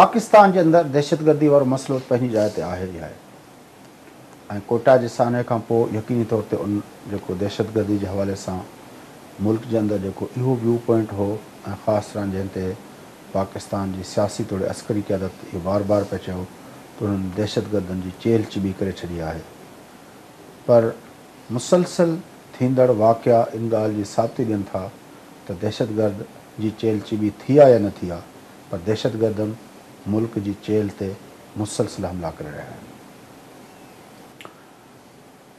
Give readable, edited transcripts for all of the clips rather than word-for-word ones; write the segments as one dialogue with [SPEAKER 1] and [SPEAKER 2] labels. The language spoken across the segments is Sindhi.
[SPEAKER 1] پاڪستان جي اندر دهشتگردي وارو مسئلو پنهنجي جاء تي آهي ئي آهي ۽ ڪوئٽا جي سانحي کان پوء يقيني طور تي ان جيڪو دهشتگردي جي حوالي سان ملڪ جي اندر جيڪو اهو ويو پوائنٽ هو ۽ خاص طرح جنهن تي پاڪستان جي سياسي توڙي عسڪري قيادت اهو بار بار پئي چيو ته انهن دهشتگردن جي چيلهه چٻي ڪري ڇڏي آهي پر مسلسل ٿيندڙ واقعا ان ڳالهه جي ثابتي ڏين ٿا ته دهشتگرد جي چيلهه چٻي ٿي آ يا نه ٿي آ پر دهشتگردن ملڪ جي چيلهه تي مسلسل حملا ڪري رهيا آهن.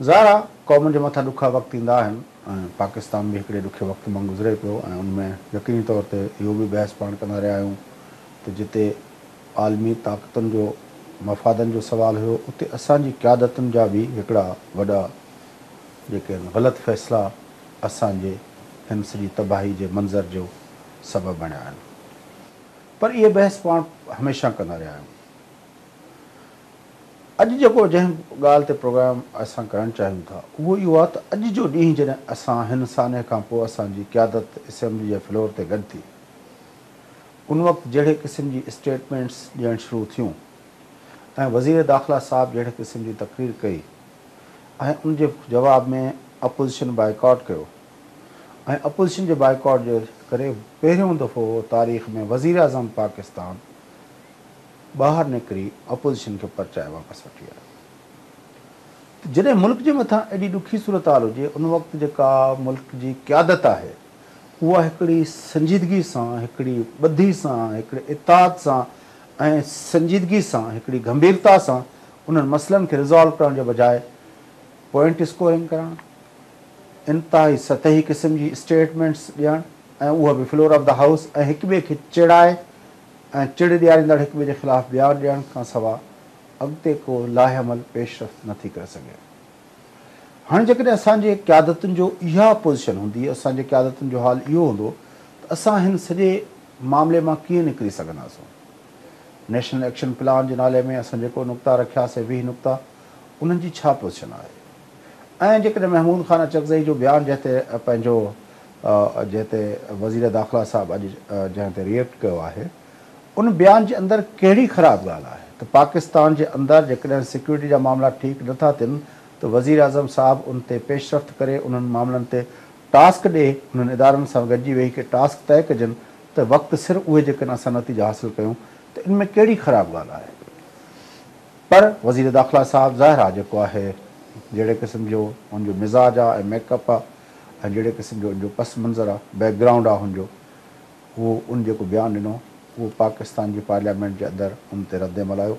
[SPEAKER 1] ظاهر آ قومن جي مٿان ڏکا وقت ايندا آهن ۽ پاڪستان به هڪڙي ڏکي وقت مان گذري پيو ۽ ان ۾ يقيني طور تي اهو به بحث پاڻ ڪندا رهيا آهيون ته جتي عالمي طاقتن جو مفادن جو سوال هيو اتي اسان جي قيادتن جا به هڪڙا وڏا جيڪي آهن غلط فيصلا اسان جي هن سڄي تباهي جي منظر جو سبب بڻيا آهن پر اهي بحث پاڻ هميشه ڪندا رهيا آهيون. اڄ جيڪو جنهن ڳالهه تي پروگرام اسان ڪرڻ چاهيون ٿا اهو اهو آهي ته اڄ جو ڏينهن جڏهن اسان هن سانحي کان پوء اسان جي قيادت اسيمبلي جي فلور تي گڏ ٿي ان وقت جهڙي قسم جي اسٽيٽمينٽس ڏيڻ شروع ٿيون ۽ وزير داخلا صاحب جهڙي قسم جي تقرير ڪئي ۽ ان جي جواب ۾ اپوزيشن بائيڪاٽ ڪيو ۽ اپوزيشن جي بائيڪاٽ جي ڪري پهريون دفعو تاريخ ۾ وزيراعظم پاڪستان ٻاهر نڪري اپوزيشن کي پرچائي واپس وٺي آيو ته جڏهن ملڪ جي مٿان ايڏي ڏکي صورتحال هجي ان وقت جيڪا ملڪ جي قيادت آهي اها هڪڙي سنجيدگي سان هڪڙي ٻڌي سان هڪڙي اتحاد سان ۽ سنجيدگي سان هڪڙي گنڀيرتا سان انهن مسئلن کي ريزالو ڪرڻ جي بجاء پوائنٽ اسڪورنگ ڪرڻ، انتهائي سطحي قسم جي اسٽيٽمينٽس ڏيڻ ۽ اها به فلور آف the house ۽ هڪ ٻئي کي چيڙائي ۽ چڙ ڏياريندڙ هڪ ٻئي جي خلاف بيان ڏيڻ کان سوا اڳتي ڪو لائحه عمل پيش رفت نه ٿي ڪري سگهي. هاڻي جيڪڏهن اسان جي قيادتن جو اها پوزيشن هوندي، اسان جي قيادتن جو حال اهو هوندو ته اسان هن سڄي معاملي مان ڪيئن نڪري سگهنداسون؟ نيشنل ايڪشن پلان جي نالي ۾ اسان جيڪو نقطا رکيا سي 20 نقطا انهن جي ڇا پوزيشن آهي ۽ جيڪڏهن محمود خان اچڪزئي جو بيان جنهن تي پنهنجو جنهن تي وزير داخلا صاحب اڄ جنهن تي ريئيڪٽ ڪيو آهي ان بيان جي اندر ڪهڙي خراب ڳالهه آهي ته پاڪستان جي اندر جيڪڏهن سيڪيورٽي جا معاملا ٺيڪ نه ٿا ٿين ته وزيراعظم صاحب ان تي پيش رفت ڪري انهن معاملن تي ٽاسڪ ڏي انهن ادارن سان گڏجي ويهي ڪي ٽاسڪ طئي ڪجن ته وقت سر اهي جيڪڏهن اسان نتيجا حاصل ڪيون ته ان ۾ ڪهڙي خراب ڳالهه آهي پر وزير داخلا صاحب ظاهر آهي جيڪو آهي جهڙي قسم جو ان جو مزاج آهي ۽ ميڪ اپ آهي ۽ جهڙي قسم جو ان جو پس منظر آهي بيڪ گرائونڊ آهي ان جو اهو ان جيڪو بيان ڏنو اهو پاڪستان جي پارليامينٽ جي اندر ان تي رد عمل آيو.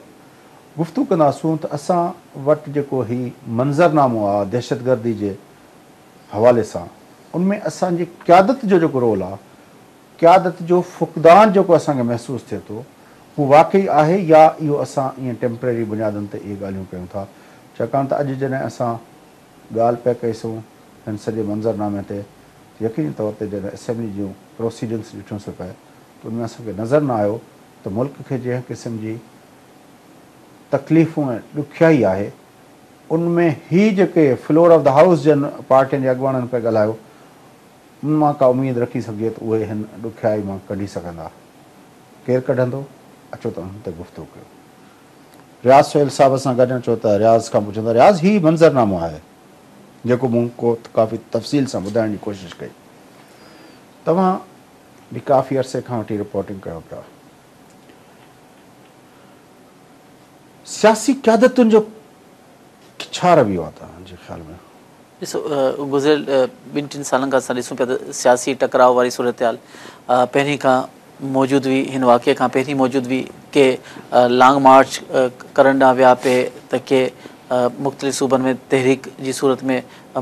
[SPEAKER 1] گفتگو ڪنداسون ته اسان وٽ جيڪو هي منظرنامو آهي دهشتگردي جي حوالي سان ان ۾ اسان جي قيادت جو جيڪو رول آهي قيادت جو فقدان جيڪو اسان کي محسوس ٿئي ٿو اهو واقعي آهي يا اهو اسان ائين ٽيمپرري بنيادن تي اهي ڳالهيون ڪيون ٿا ڇاڪاڻ ته اڄ جڏهن اسان ڳالهه پئي ڪئيسون هن سڄي منظرنامي تي ته يقيني طور تي جڏهن اسيمبلي جون پروسيڊنگس ڏٺيونسين پئي ته ان ۾ اسان کي نظر نه آيو ته ملڪ کي جنهن قسم جي تڪليفون ۽ ڏکيائي آهي ان ۾ هي جيڪي فلور آف the house جن پارٽين جي اڳواڻن پئي ڳالهايو ان مان ڪا اميد رکي سگهجي ته اهي هن ڏکيائي مان ڪڍي سگهندا؟ ڪير ڪڍندو؟ اچو ته انهن تي گفتگو ڪيون. رياض سهيل صاحب سان گڏ اچو ته رياض کان پڇون ته رياض هي منظرنامو آهي جيڪو مون ڪو ڪافي تفصيل سان ٻڌائڻ جي ڪوشش ڪئي. توهان به ڪافي عرصي کان وٺي رپورٽنگ ڪيو پيا. سياسي قيادتن جو ڇا رويو آهي توهان جي خيال ۾؟
[SPEAKER 2] ڏسو گذريل ٻن ٽن سالن کان اسان ڏسون پيا ته سياسي ٽڪراء واري صورتحال پهرين کان موجود هئي هن واقعي کان پهرين موجود هئي ڪي لانگ مارچ ڪرڻ ڏانهن ويا پئي ته ڪي مختلف صوبن ۾ تحريڪ جي صورت ۾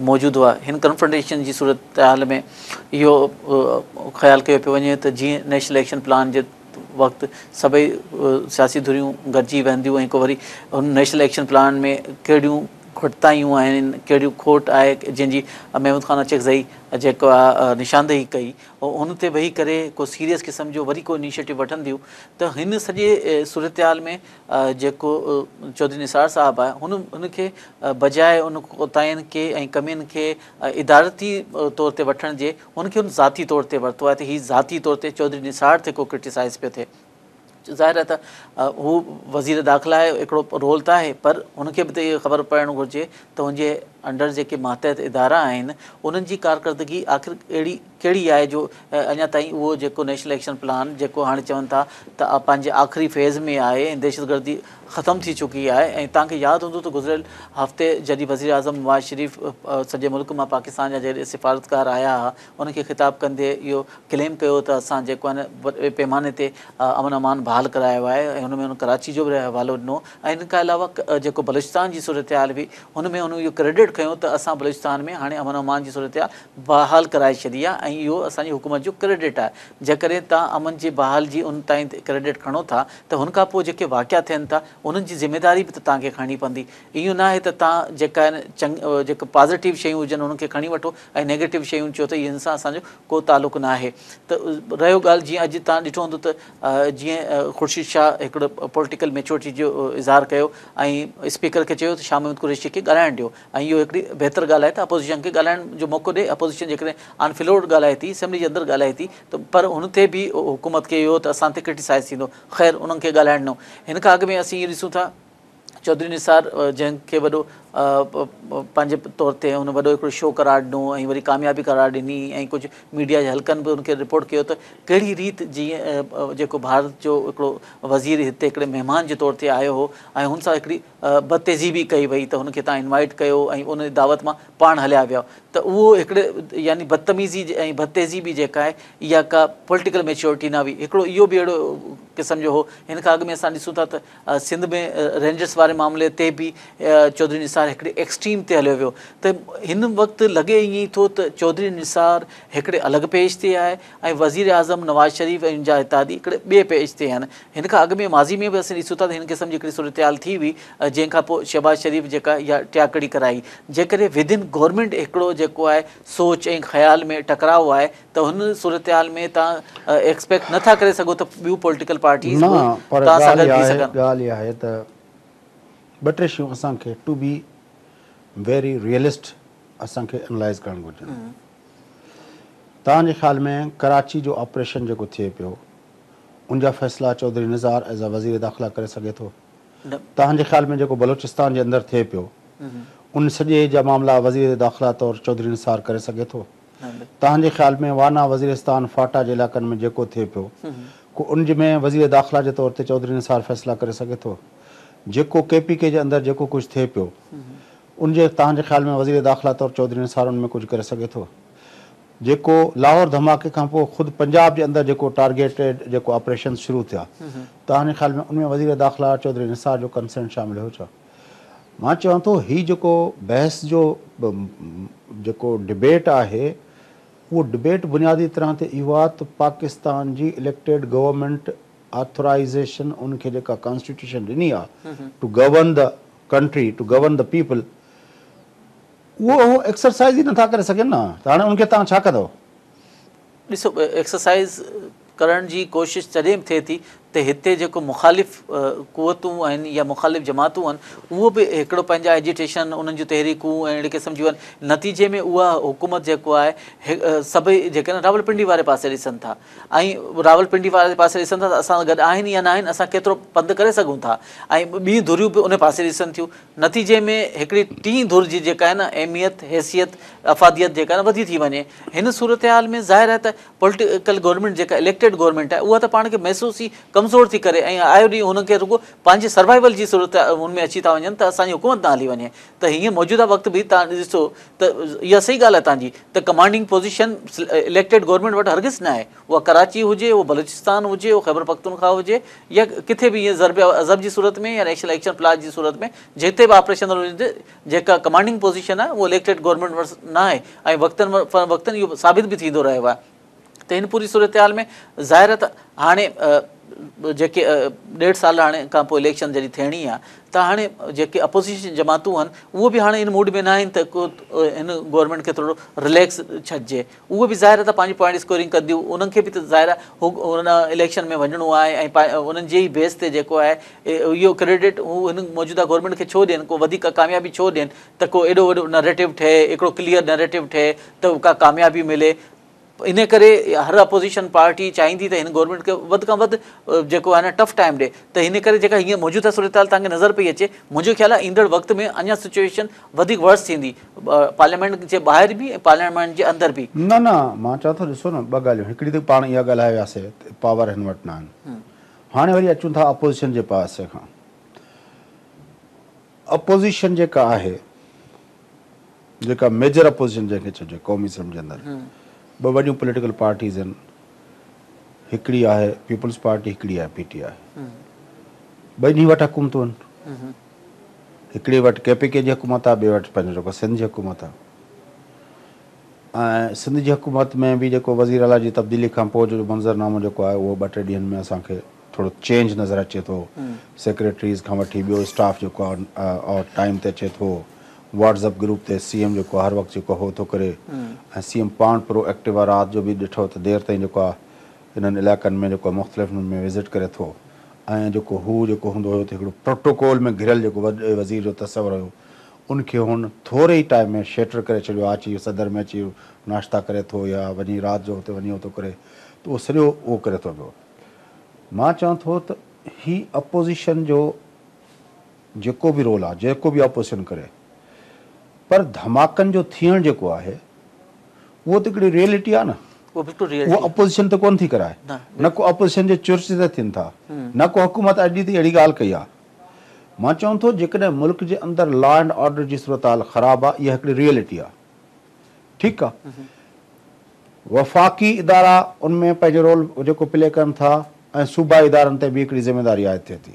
[SPEAKER 2] موجود هئا هن ڪنفرنٽيشن جي صورتحال ۾ اهو خيال ڪيو پيو وڃي ته جيئن نيشنل ايڪشن پلان جي وقت سڀئي سياسي ڌريون گڏجي ويهنديون ۽ ڪو وري هن نيشنل ايڪشن پلان ۾ ڪهڙيون گهٽتايون آهن ڪهڙيون کوٽ آهي جنهن جي محمود خان اچڪزئي جيڪو نشاندهي ڪئي ان تي ويهي ڪري ڪو سيريس قسم جو وري ڪو انيشيٽو وٺنديون ته هن سڄي صورتحال ۾ جيڪو چوڌري نثار صاحب آهي هن هن کي بجاء ان ڪوتاهين کي ۽ ڪمين کي ادارتي طور تي وٺڻ جي هن کي هن ذاتي طور تي ورتو آهي ته هي ذاتي طور تي چوڌري نثار تي ڪو ڪرٽيسائز پيو ٿئي. ظاهر آهي ته هو وزير داخلا آهي هڪڙو رول ته آهي پر هن کي به ته اهو خبر پوڻ گهرجي ته هن جي انڊر جيڪي ماتحت ادارا آهن انهن جي ڪارڪردگي آخر اهڙي ڪهڙي آهي جو اڃا تائين اهو جيڪو نيشنل ايڪشن پلان جيڪو هاڻي چون ٿا ته پنهنجي آخري فيز ۾ آهي ۽ دهشتگردي ختم ٿي چڪي آهي ۽ توهان کي ياد هوندو ته گذريل هفتي جڏهن وزيراعظم نواز شريف سڄي ملڪ مان پاڪستان جا جيڏي سفارتڪار آيا هئا انهن کي خطاب ڪندي اهو ڪليم ڪيو ته اسان جيڪو آهي نه وڏي پيماني تي امن امان بحال ڪرايو آهي ۽ ان ۾ هن ڪراچي جو به حوالو ڏنو ۽ ان کان علاوه جيڪو بلوچستان جي صورتحال هئي ان ۾ هن اهو ڪريڊٽ کنيو ته اسان بلوچستان ۾ هاڻي امن امان جي صورتحال بحال ڪرائي ڇڏي آهي ۽ اهو اسان جي حڪومت جو ڪريڊٽ آهي جيڪڏهن توهان امن جي بحال جي ان تائين ڪريڊٽ کڻو ٿا ته هن کان پوء جيڪي واقعا ٿين ٿا انهن جي ذميداري به ته توهان کي کڻڻي پوندي اهو نه آهي ته توهان جيڪا آهن چڱ جيڪا پازيٽو شيون هجن انهن کي کڻي وٺو ۽ نيگيٽو شيون چئو ته انهن سان اسان جو ڪو تعلق نه آهي ته رهيو ڳالهه جيئن اڄ توهان ڏٺو هوندو ته جيئن خورشيد شاهه هڪڙو پوليٽيڪل ميچورٽي جو اظهار ڪيو ۽ اسپيڪر کي چيو ته شاهه محمود قريشي کي ڳالهائڻ ڏيو ۽ اهو هڪڙي بهتر ڳالهه آهي ته اپوزيشن کي ڳالهائڻ جو موقعو ڏي اپوزيشن جيڪڏهن آن فلور ڳالهائي ٿي اسيمبلي جي اندر ڳالهائي ٿي ته پر هن تي به حڪومت کي اهو ته اسان تي ڪرٽيسائز ٿيندو خير انهن کي ڳالهائڻ ڏنو هن کان اڳ ۾ اسين اهو ڏسون ٿا چوڌري نثار جنهن کي وڏو پنهنجي طور تي هن وڏو هڪڙو شو قرار ڏنو ۽ وري ڪاميابي قرار ڏني ۽ ڪجهه ميڊيا جي حلقن به ان کي رپورٽ ڪيو ته ڪهڙي ريت جيئن جيڪو ڀارت جو هڪڙو وزير هتي هڪڙي مهمان جي طور تي آيو هو ۽ هن سان هڪڙي بدتهذيبي ڪئي وئي ته هن کي توهان انوائيٽ ڪيو ۽ ان دعوت مان پاڻ هليا ويا ته اهو هڪڙي يعني بدتميزي ۽ بدتهذيبي جيڪا آهي اها ڪا پوليٽيڪل ميچورٽي نه هئي هڪڙو اهو به اهڙو قسم جو هو هن کان اڳ ۾ اسان ڏسون ٿا ته سنڌ ۾ رينجرس واري معاملي تي به چوڌري نثار هڪڙي ايڪسٽريم تي هليو ويو ته هن وقت لڳي ائين ئي ٿو ته چوڌري نثار هڪڙي الڳ پيج تي آهي ۽ وزير اعظم نواز شريف ۽ ان جا اتحادي هڪڙي ٻئي پيج تي آهن. هن کان اڳ ۾ ماضي ۾ به اسين ڏسون ٿا ته هن قسم جي هڪڙي صورتحال ٿي هئي جنهن کان پوء شهباز شريف جيڪا اها ٽياڪڙي ڪرائي. جيڪڏهن ود ان گورنمينٽ هڪڙو جيڪو آهي سوچ ۽ خيال ۾ ٽڪراء آهي ته هن صورتحال ۾ توهان ايڪسپيڪٽ نه ٿا ڪري سگهو ته ٻيون پوليٽيڪل پارٽيز به
[SPEAKER 1] نه پر
[SPEAKER 2] توهان سان
[SPEAKER 1] ڳالهه
[SPEAKER 2] گڏ
[SPEAKER 1] اها
[SPEAKER 2] بيهي
[SPEAKER 1] آهي
[SPEAKER 2] سگهن.
[SPEAKER 1] ڳالهه اها آهي ته ٻه ٽي شيون اسان کي ٽو بي ويري ريئلسٽ اسان کي انالائز ڪرڻ گهرجن. توهان جي خيال ۾ ڪراچي جو آپريشن جيڪو ٿئي پيو ان جا فيصلا چوڌري نثار ايز ا وزير داخلا ڪري سگهي ٿو؟ توهان جي خيال ۾ جيڪو بلوچستان جي اندر ٿئي پيو ان سڄي جا معاملا وزير داخلا طور چوڌري نثار ڪري سگهي ٿو؟ توهان جي خيال ۾ وانا وزيرستان فاٽا جي علائقن ۾ جيڪو ٿئي پيو ڪو ان جي ۾ وزير داخلا جي طور تي چوڌري نثار فيصلا ڪري سگهي ٿو؟ جيڪو ڪي پي ڪي جي اندر جيڪو ڪجهه ٿئي پيو ان جي توهان جي خيال ۾ وزير داخلا طور چوڌري نثار ان ۾ ڪجهه ڪري سگهي ٿو؟ جيڪو لاهور ڌماڪي کان پوء خود پنجاب جي اندر جيڪو ٽارگيٽيڊ جيڪو آپريشنز شروع ٿيا توهان جي خيال ۾ ان ۾ وزير داخلا چوڌري نثار جو ڪنسينٽ شامل هيو ڇا؟ مان چوان ٿو هي جيڪو بحث جو جيڪو ڊبيٽ آهي اهو ڊبيٽ بنيادي طرح تي اهو آهي ته پاڪستان جي اليڪٽيڊ گورنمينٽ آٿورائيزيشن ان کي جيڪا ڪانسٽيٽيوشن ڏني آهي to govern the country to govern the people اهو هو ايڪسرسائيز ئي نٿا ڪري سگهن نه ته هاڻي ان کي توهان ڇا ڪندؤ؟
[SPEAKER 2] ڏسو ايڪسرسائيز ڪرڻ جي ڪوشش تڏهن به ٿئي ٿي ته هتي جيڪو مخالف قوتون آهن يا مخالف جماعتون آهن اهو به هڪڙو پنهنجا ايجيٽيشن انهن جون تحريڪون ۽ اهڙي قسم جون آهن نتيجي ۾ اها حڪومت جيڪو آهي سڀئي جيڪي آهن راولپنڊي واري پاسي ڏسن ٿا ۽ راولپنڊي واري پاسي ڏسن ٿا ته اسان گڏ آهن يا نه آهن اسان ڪيترو پنڌ ڪري سگهون ٿا ۽ ٻيون ڌريون به ان پاسي ڏسن ٿيون نتيجي ۾ هڪڙي ٽين ڌر جي جيڪا آهي نه اهميت، حيثيت، افاديت جيڪا آهي نه وڌي ٿي وڃي. هن صورتحال ۾ ظاهر آهي ته پوليٽيڪل گورنمينٽ جيڪا اليڪٽيڊ گورنمينٽ آهي اها ته پاڻ کي محسوس ئي ڪمزور ٿي ڪري ۽ آيو ڏينهن هن کي رڳو پنهنجي سروائيول جي صورت ان ۾ اچي ٿا وڃن ته اسان جي حڪومت نه هلي وڃي ته هينئر موجوده وقت به توهان ڏسو ته اها صحيح ڳالهه آهي توهان جي ته ڪمانڊنگ پوزيشن اليڪٽيڊ گورنمينٽ وٽ هرگز نه آهي اها ڪراچي هجي اهو بلوچستان هجي اهو خيبر پختونخواهه هجي يا ڪٿي به ائين ضرب عضب جي صورت ۾ يا نيشنل ايڪشن پلان جي صورت ۾ جتي به آپريشن هجي جيڪا ڪمانڊنگ پوزيشن آهي اهو اليڪٽيڊ گورنمينٽ وٽ نه آهي ۽ وقتن فوقتن اهو ثابت به ٿيندو رهيو آهي ته هن پوري صورتحال ۾ ظاهر آهي ته هاڻي جيڪي ڏيڍ سال هاڻي کان پوء اليڪشن جڏهن ٿيڻي آهي ته هاڻي جيڪي اپوزيشن جماعتون آهن اهو به هاڻي ان موڊ ۾ نه آهن ته ڪو هن گورنمينٽ کي ٿورو رليڪس ڇڏجي اهي به ظاهر آهي ته پنهنجي پوائنٽ اسڪورنگ ڪنديون، انهن کي به ته ظاهر آهي هو ان اليڪشن ۾ وڃڻو آهي ۽ انهن جي ئي بيس تي جيڪو آهي اهو ڪريڊٽ هو هن موجوده گورنمينٽ کي ڇو ڏين، ڪو وڌيڪ ڪاميابي ڇو ڏين ته ڪو ايڏو وڏو نريٽو ٺهي، هڪڙو ڪليئر نريٽو ٺهي ته ڪا ڪاميابي ملي. ان ڪري هر اپوزيشن پارٽي چاهيندي ته هن گورنمينٽ کي وڌ کان وڌ جيڪو آهي نه ٽف ٽائيم ڏي ته ان ڪري جيڪا هينئر موجوده صورتحال توهان کي نظر پئي اچي منهنجو خيال آهي ايندڙ وقت ۾ اڃا سچوئيشن وڌيڪ ورس ٿيندي پارليامينٽ جي ٻاهر به ۽ پارليامينٽ جي اندر به.
[SPEAKER 1] نه نه مان چوان ٿو ڏسو نه ٻه ڳالهيون هڪڙي ته پاڻ اها ڳالهائي وياسي ته پاور هن وٽ نه آهن هاڻي وري اچون ٿا اپوزيشن جي پاسي کان اپوزيشن جيڪا آهي جيڪا ميجر اپوزيشن جنهن کي چئجي قومي اسيمبلي جي اندر ٻه وڏيون پوليٽيڪل پارٽيز آهن هڪڙي آهي پيپلز پارٽي هڪڙي آهي پي ٽي آء ٻنهي وٽ حڪومتون آهن هڪڙي وٽ ڪي پي ڪي جي حڪومت آهي ٻي وٽ پنهنجو جيڪو سنڌ جي حڪومت آهي ۽ سنڌ جي حڪومت ۾ به جيڪو وزير اعليٰ جي تبديلي کان پوء جو منظرنامو جيڪو آهي اهو ٻه ٽي ڏينهن ۾ اسان کي ٿورو چينج نظر اچي ٿو سيڪريٽريز کان وٺي ٻيو اسٽاف جيڪو آهي ٽائيم تي اچي ٿو واٽس اپ گروپ تي سي ايم جيڪو هر وقت جيڪو هو ٿو ڪري ۽ سي ايم پاڻ پرو ايڪٽو آهي رات جو به ڏٺو ته دير تائين جيڪو آهي انهن علائقن ۾ جيڪو آهي مختلف انهن ۾ وزٽ ڪري ٿو ۽ جيڪو هو جيڪو هوندو هيو ته هڪڙو پروٽوڪول ۾ گهريل جيڪو وڏي وزير جو تصور هيو ان کي هن ٿوري ئي ٽائيم ۾ شيٽر ڪري ڇڏيو آهي اچي صدر ۾ اچي ناشتا ڪري ٿو يا وڃي رات جو هتي وڃي ٿو ڪري ته اهو سڄو اهو ڪري ٿو پيو مان چوان ٿو ته هي اپوزيشن جو جيڪو به رول آ جيڪو به اپوزيشن ڪري پر ڌماڪن جو ٿيڻ جيڪو آهي اهو ته هڪڙي ريئلٽي آ نه
[SPEAKER 2] اهو بلڪل ريئلٽي
[SPEAKER 1] اهو اپوزيشن ته ڪونه ٿي ڪرائي نه ڪو اپوزيشن جي چرچ تي ٿين ٿا نه ڪو حڪومت اڄ تائين اهڙي ڳالهه ڪئي آ مان چوان ٿو جيڪڏهن ملڪ جي اندر لا اينڊ آرڊر جي صورتحال خراب آ اها هڪڙي ريئلٽي آ ٺيڪ آ وفاقي ادارا ان ۾ پنهنجو رول جيڪو پلي ڪن ٿا ۽ صوبائي ادارن تي به هڪڙي ذميواري عائد ٿئي ٿي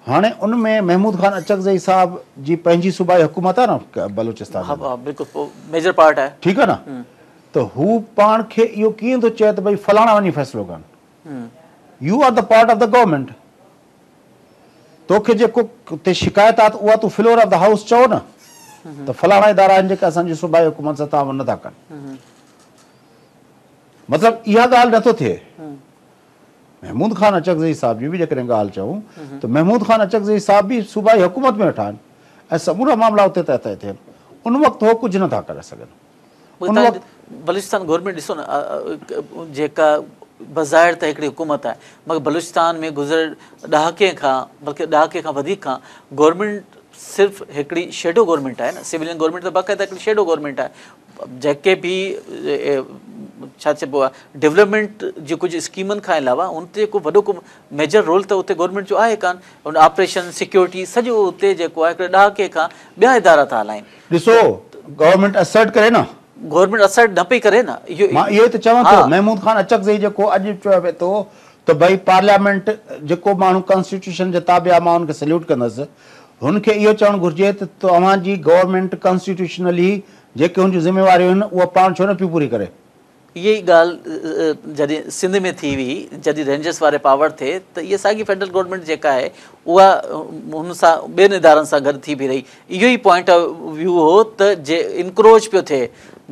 [SPEAKER 1] هاڻي ان ۾ محمود خان اچڪزئي صاحب جي پنهنجي صوبائي حڪومت آهي نه بلوچستان ۾
[SPEAKER 2] ها بلڪل ميجر پارٽ آهي
[SPEAKER 1] ٺيڪ آهي نه ته هو پاڻ کي اهو ڪيئن ٿو چئي ته ڀئي فلاڻا وڃي فيصلو ڪن you are the part of the government توکي جيڪو تي شڪايت آهي ته اها تون فلور آف the house چئو نه ته فلاڻا ادارا آهن جيڪي اسان جي صوبائي حڪومت سان تعاون نٿا ڪن مطلب اها ڳالهه نٿو ٿئي محمود خان اچڪزئي صاحب جي به جيڪڏهن ڳالهه چئون ته محمود خان اچڪزئي صاحب به صوبائي حڪومت ۾ ويٺا آهن ۽ سمورا معاملا اتي طئي طئي ٿين ان وقت هو ڪجهه نٿا ڪري سگهن ان وقت
[SPEAKER 2] بلوچستان گورنمينٽ ڏسو نه جيڪا بظاهر ته هڪڙي حڪومت آهي مگر بلوچستان ۾ گذريل ڏهاڪي کان بلڪه ڏهاڪي کان وڌيڪ کان گورنمينٽ صرف هڪڙي شيڊو گورنمينٽ آهي نه سويلين گورنمينٽ ته باقاعده هڪڙي شيڊو گورنمينٽ آهي جيڪي به ڇا چئبو آهي ڊولپمينٽ جي ڪجهه اسڪيمن کان علاوه ان تي ڪو وڏو ڪو ميجر رول ته اتي گورنمينٽ جو آهي ڪانه ان آپريشن سيڪيورٽي سڄو اتي جيڪو آهي هڪڙي ڏهاڪي کان ٻيا ادارا ٿا هلائين.
[SPEAKER 1] ڏسو گورنمينٽ اسرٽ ڪري نه.
[SPEAKER 2] گورنمينٽ اسرٽ نه پئي ڪري نه
[SPEAKER 1] اهو. مان اهو ئي ته چوان ٿو محمود خان اچڪزئي جيڪو اڄ چوي پئي ٿو ته ڀئي پارليامينٽ جيڪو ماڻهو ڪانسٽيٽيوشن جي تابع آهي مان ان کي سليوٽ ڪندس هن کي اهو چوڻ گهرجي ته توهان جي گورنمينٽ ڪانسٽيٽيوشنلي جيڪي هن جون ذميواريون آهن اها پاڻ ڇو نه پيو پوري ڪري؟
[SPEAKER 2] اها ئي ڳالهه جڏهن سنڌ ۾ ٿي هئي جڏهن رينجرس واري پاور ٿئي ته اها ساڳي فيڊرل گورنمينٽ جيڪا آهي اها هن سان ٻين ادارن سان گڏ ٿي به رهي اهو ئي پوائنٽ آف ويو هو ته جي انڪروچ پيو ٿئي